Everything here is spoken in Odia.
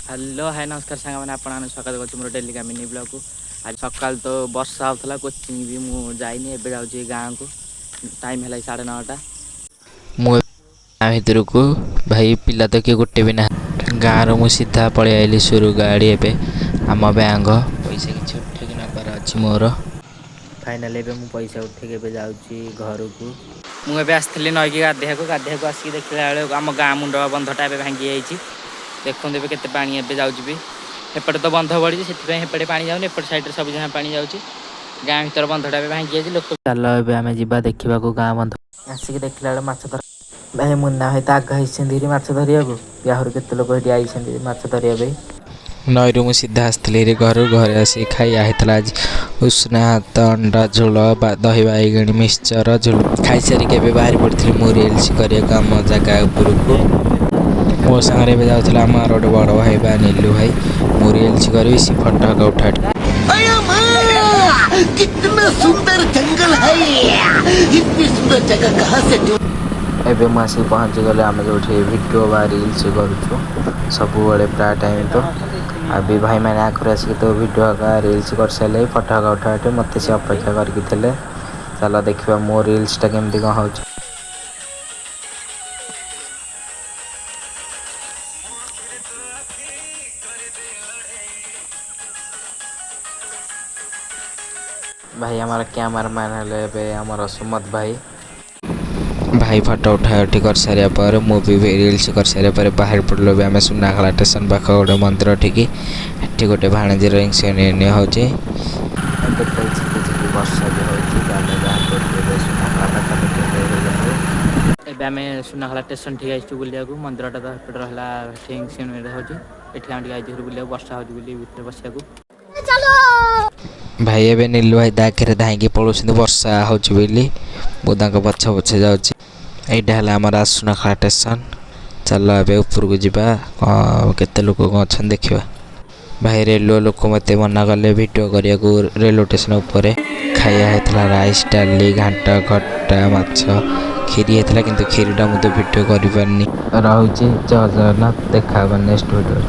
ହ୍ୟାଲୋ ହାଏ, ନମସ୍କାର ସାଙ୍ଗମାନେ, ଆପଣମାନଙ୍କୁ ସ୍ୱାଗତ କରୁଛି ମୋର ଡେଲି ମିନି ବ୍ଲଗ୍କୁ। ଆଜି ସକାଳୁ ତ ବର୍ଷା ହେଉଥିଲା, କୋଚିଂ ବି ମୁଁ ଯାଇନି। ଏବେ ଯାଉଛି ଗାଁକୁ। ଟାଇମ୍ ହେଲା 9:30। ମୁଁ ଗାଁ ଭିତରକୁ ଭାଇ ପିଲା ତ କିଏ ଗୋଟେ ବି ନାହିଁ। ଗାଁରୁ ମୁଁ ସିଧା ପଳେଇ ଆଇଲି ସୁରୁ ଗାଡ଼ି। ଏବେ ଆମ ବ୍ୟାଙ୍କ ପଇସା କିଛି ଉଠେଇକି ନେବାର ଅଛି ମୋର। ଫାଇନାଲି ଏବେ ମୁଁ ପଇସା ଉଠେଇକି ଏବେ ଯାଉଛି ଘରକୁ। ମୁଁ ଏବେ ଆସିଥିଲି ନଈକି ଗାଧେଇବାକୁ। ଗାଧେଇବାକୁ ଆସିକି ଦେଖିଲା ବେଳକୁ ଆମ ଗାଁ ମୁଣ୍ଡ ବନ୍ଧଟା ଏବେ ଭାଙ୍ଗି ଯାଇଛି। ଦେଖନ୍ତୁ ଏବେ କେତେ ପାଣି ଏବେ ଯାଉଛି ବି। ଏପଟେ ତ ବନ୍ଧ ବଢ଼ିଛି, ସେଥିପାଇଁ ଏପଟେ ପାଣି ଯାଉନି। ଏପଟ ସାଇଡ଼ରେ ସବୁ ଯାହା ପାଣି ଯାଉଛି। ଗାଁ ଭିତର ବନ୍ଧଟା ଏବେ ଭାଙ୍ଗି ଯାଇଛି ଲୋକ। ଚାଲ, ଏବେ ଆମେ ଯିବା ଦେଖିବାକୁ ଗାଁ ବନ୍ଧ। ଆସିକି ଦେଖିଲା ବେଳେ ମାଛ ଧର ଭାଇ ମୁନ୍ନା ଭାଇ ତ ଆଗ ହେଇଛନ୍ତି ହେରି ମାଛ ଧରିବାକୁ। ବି ଆହୁରି କେତେ ଲୋକ ଏଠି ଆଇଛନ୍ତି ମାଛ ଧରିବା ପାଇଁ। ନଈରୁ ମୁଁ ସିଧା ଆସିଥିଲି ହେରି ଘରୁ। ଘରେ ଆସିକି ଖାଇବା ହେଇଥିଲା ଆଜି ଉଷୁନା ଭାତ, ଅଣ୍ଡା ଝୋଳ, ଦହି ବାଇଗଣ, ମିକ୍ସଚର ଝୋଳ। ଖାଇସାରିକି ଏବେ ବାହାରି ପଡ଼ିଥିଲି ମୁଁ ରିଲ୍ସ କରିବାକୁ ଆମ ଜାଗା ଉପରକୁ। ମୋ ସାଙ୍ଗରେ ଏବେ ଯାଉଥିଲା ଆମର ଗୋଟେ ବଡ଼ ଭାଇ ବା ନିଲୁ ଭାଇ। ମୁଁ ରିଲ୍ସ କରିବି, ସେ ଫଟୋ ଏକା ଉଠା। कितना सुंदर जंगल है ये। इतनी सुंदर जगह कहाँ से ढूंढ ଏବେ ମୁଁ ଆସିକି ପହଞ୍ଚିଗଲି ଆମେ ଯେଉଁଠି ଭିଡ଼ିଓ ବା ରିଲ୍ସ କରୁଛୁ ସବୁବେଳେ ପ୍ରାୟ ଟାଇମ୍ ତ। ଆଉ ବି ଭାଇମାନେ ଆଗରୁ ଆସିକି ତ ଭିଡ଼ିଓ ଏକା ରିଲ୍ସ କରିସାରିଲେ, ଫଟୋ ଏକା ଉଠା ଉଠି। ମୋତେ ସେ ଅପେକ୍ଷା କରିକି ଥିଲେ। ଚାଲ ଦେଖିବା ମୋ ରିଲ୍ସଟା କେମିତି କ'ଣ ହେଉଛି। ଭାଇ ଆମର କ୍ୟାମେରାମ୍ୟାନ୍ ହେଲେ ଏବେ ଆମର ସୁମତ ଭାଇ। ଭାଇ ଫଟୋ ଉଠା ଉଠି କରିସାରିବା ପରେ, ମୁଁ ବି ରିଲ୍ସ କରିସାରିବା ପରେ ବାହାରି ପଡ଼ିଲୁ ବି ଆମେ ସୁନାଖେଳା ଷ୍ଟେସନ ପାଖ ଗୋଟେ ମନ୍ଦିର ଠିକି। ଏଠି ଗୋଟେ ଭାଣିଜୀର ରିଙ୍ଗ ସେରିମନି ହେଉଛି। ଏବେ ତ ଝିପି ଝିପି ବର୍ଷା ବି ହେଉଛି। ଆମେ ବାହାରି ପଡ଼ିଲୁ ଏବେ ସୁନାଖେଳା ପାଖାପାଖି ଏବେ ହେଇଗଲୁ। ଏବେ ଆମେ ସୁନାଖେଳା ଷ୍ଟେସନ ଠିକି ଆସିଛୁ ବୁଲିବାକୁ। ମନ୍ଦିରଟା ତ ଏପଟେ ରହିଲା, ରିଙ୍ଗ ସେରିମନି ହେଉଛି ଏଠି। ଆମେ ଟିକେ ଆଇଛୁ ବୁଲିବାକୁ, ବର୍ଷା ହେଉଛି ବୋଲି ଭିତରେ ବସିବାକୁ। ଭାଇ ଏବେ ନିଲୁ ଭାଇ ତା ଆଗରେ ଧାଇଁକି ପଳଉଛନ୍ତି ବର୍ଷା ହେଉଛି ବୋଲି। ମୁଁ ତାଙ୍କ ପଛେ ପଛେ ଯାଉଛି। ଏଇଟା ହେଲା ଆମର ସୁନାଖେଳା ଷ୍ଟେସନ। ଚାଲ ଏବେ ଉପରକୁ ଯିବା, କ'ଣ କେତେ ଲୋକ କ'ଣ ଅଛନ୍ତି ଦେଖିବା। ଭାଇ ରେଲୱେ ଲୋକ ମୋତେ ମନା କଲେ ଭିଡ଼ିଓ କରିବାକୁ ରେଲୱେ ଷ୍ଟେସନ ଉପରେ। ଖାଇବା ହେଇଥିଲା ରାଇସ୍, ଡାଲି, ଘାଣ୍ଟ, ଖଟା, ମାଛ, କ୍ଷୀରି ହେଇଥିଲା। କିନ୍ତୁ କ୍ଷୀରିଟା ମୁଁ ତ ଭିଡ଼ିଓ କରିପାରିନି। ରହୁଛି, ଜୟ ଜଗନ୍ନାଥ। ଦେଖା ହେବ ନେକ୍ସଟ ଭିଡ଼ିଓରେ।